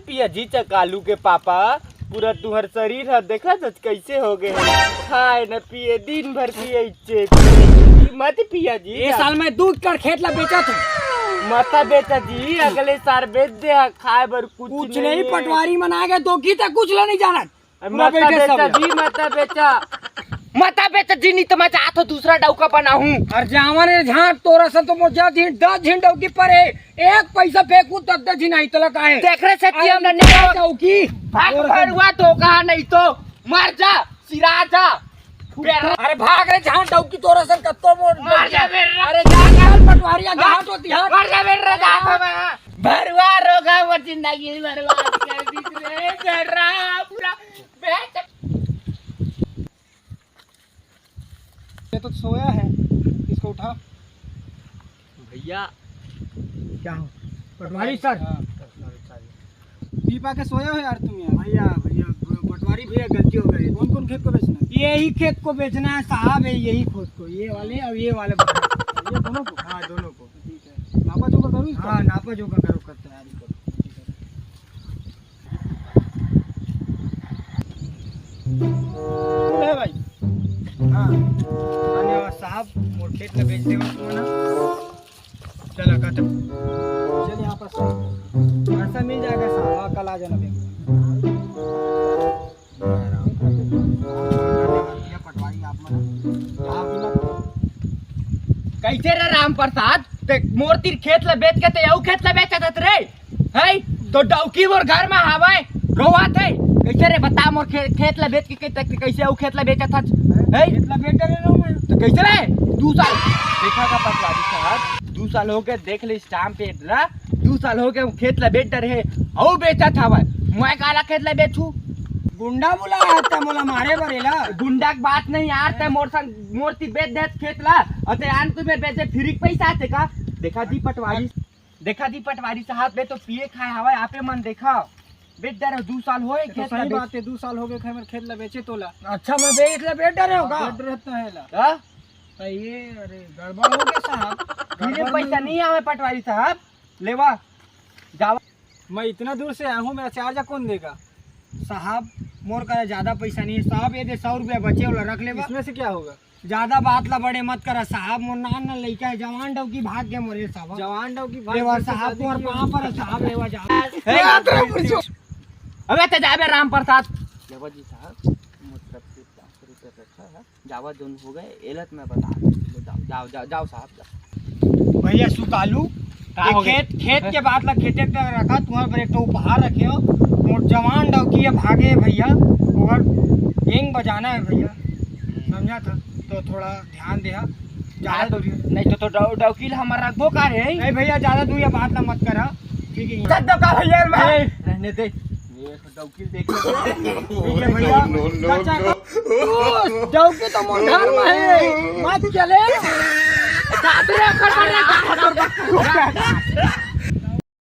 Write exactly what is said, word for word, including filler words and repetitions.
पिया जी, चकालू के पापा, पूरा तुहर शरीर ह देखत हस कइसे हो गे हे। खाए न पिए, दिन भर पिए इच्चे। मत पिया जी, ये जा। साल मैं दू एकड़ खेत ला बेचत हूँ। मता बेचा जी, अगले साल बेच दे हा, खाए बर कुछ कुछ नहीं, नहीं है। पटवारी मन आ गे, तो की तक कुछ ला नहीं जाना। अरे पूरा मता बैठे सब बेचा यार। जी, मता बेचा। मता बेचा जी, नहीं तो मैं जात हो दूसरा डौका बनाहूँ। अरे जावन रे झांट, तोरा सन तो मोर जा झिन, दस झिन डौकी परे, एक पैसा फेंकू तब दस झिन आई तलक आए। देख रे सच्ची अरे हमने नहीं डौकी। भाग तोरा सन भरुआ तो कहा नहीं तो मर जा, सिरा जा। अरे भाग रे झांट डौकी, तोरा सन कत्तो मोर। मर जा बेर्रा। अरे जा निकल पटवारिया, झांट होती हाथ। मर जा बेर्रा, जा तो मैं। भरुआ रोगा मोर जिंदगी बर्बाद कर दी रे बेर्रा, पूरा बेच। ये तो सोया है, इसको उठा। भैया। क्या हो? पटवारी सर। हाँ। पी पा के सोए हो यार तुम यार। भैया, भैया, पटवारी भैया, गलती हो गई। कौन कौन खेत को बेचना है? यही खेत को बेचना है साहब, है यही खेत को, ये वाले और ये वाले। ये दोनों को? हाँ, दोनों को। ठीक है, नापा जोखा करूँ इसका? हाँ, नापा जोखा करो, कर तैयारी करो। है भाई। हाँ। धन्यवाद साहब, मोर खेत ला बेच देवा तुमन। चला, खत्म। चल, यहाँ पर सही। पैसा मिल जाएगा साहब, हाँ, कल आ जाना बैंक में। धन्यवाद भैया पटवारी, आप मन। आप ही मत। कैसे रे राम प्रसाद, ते मोर तीर खेत ला बेच के ते अउ खेत ला बेचत हस रे? है तो डौकी मोर घर में हवय, रोवत है। कैसे रे बता, मोर खे-, खेत ला बेच के, के, के, कैसे अउ खेत ला बेचत हस? है? खेत ला बेच डरे रहूं मैं। तो कैसे रे? दू साल देखा का पटवारी साहब, दू साल हो गए, देख ले स्टाम्प पेपर ला, दू साल हो गए, खेत ला बेच डरे हे, अउ बेचत हवय। मैं काला खेत ला बेचू? गुंडा बुलाया था मोला मारे बर एला। गुंडा के बात नहीं यार, ते मोर संग, मोर ती बेच दे खेत ला, अते आन तू में बेचे फ्री के पैसा आते का? देखा जी पटवारी। देखा जी पटवारी साहब, बे तो पिए खाए हवय, आपे मन देखा। बेच डरे हो, दू साल होए तो खेत ला सही बेच- बात है, दू साल हो गए हमर खेत ला बेचे तोला। अच्छा, मैं बेच ला बेच डरे हो का? बेच डरे तो है ला। हाँ? तो ये, अरे, गड़बड़ हो गया साहब। मेरे गड़बड़ पैसा में नहीं आवे पटवारी साहब, लेवा, जावा। मैं इतना दूर से आया हूँ, मेरा चार्ज कौन देगा? साहब, मोर करा ज्यादा पैसा नहीं है साहब, ये दे सौ रुपया बचे वाला रख लेवा। इसमें से क्या होगा? ज्यादा बात ला बड़े मत करा साहब, मोर नान ना लइका है, जवान डौकी भाग गया मोरे साहब। जवान डौकी भाग लेवा गया, साहब, शादी तोर की पाँव पर है साहब, लेवा जा। ए, अबे ते जाबे राम प्रसाद। लेवा जी साहब, मोर तरफ से पाँच सौ रुपया रखा है, जावा जोन हो गए, एलत मैं बता दे। जाओ, जाओ, जाओ, जाओ साहब, जाओ। भैया सुकालू, का ये हो गया? खेत, खेत के बात ला खेते तक रखा, तुम्हारे पर एक ठो उपहार रखे हो। मोर जवान डौकी है, भागे है भैया, और गैंग बजाना है भैया, समझा था? तो थोड़ा ध्यान दे, हाँ, ज्यादा तो दूरी। नहीं तो, तो डौ-, डौकी ला हमार रखबो का रे? नहीं भैया, ज्यादा दूरी बात ला मत करा, ठीक है? चल तो का भैया, मैं ए, रहने दे। ये तो डौकी देख ले। ठीक है भैया। No, no, no, चाचा, no। ओ, डौकी तो मोर घर में है, मत चले। दादरे खबर है, खबर।